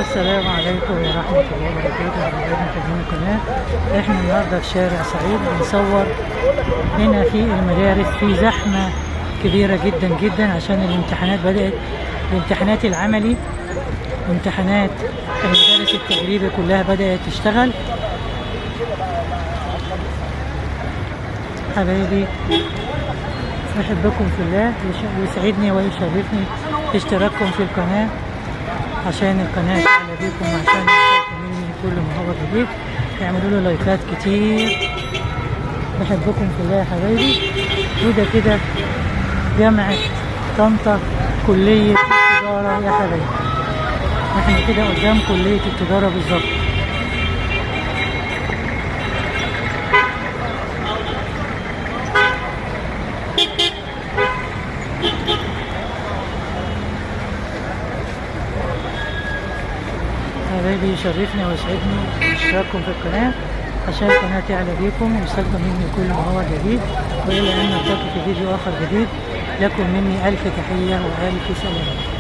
السلام عليكم ورحمة الله وبركاته. حبايبنا متابعين القناة، احنا النهارده في شارع سعيد بنصور هنا في المدارس. في زحمة كبيرة جدا جدا عشان الامتحانات بدأت، الامتحانات العملي وامتحانات المدارس التجريبي كلها بدأت تشتغل. حبايبي أحبكم في الله، ويسعدني ويشرفني اشتراككم في القناة عشان القناة تعلى بيكم، وعشان يوصلكم مني كل ما هو جديد. اعملوا له لايكات كتير. بحبكم في الله يا حبايبي. وده كده جامعة طنطا كلية التجارة يا حبايبي. احنا كده قدام كلية التجارة بالظبط. حبايبي يشرفني ويسعدني اشتراككم في القناة عشان القناة تعلى بيكم ويوصلكم مني كل ما هو جديد. وإلى أن نلتقي في فيديو آخر جديد، لكم مني ألف تحية وألف سلام.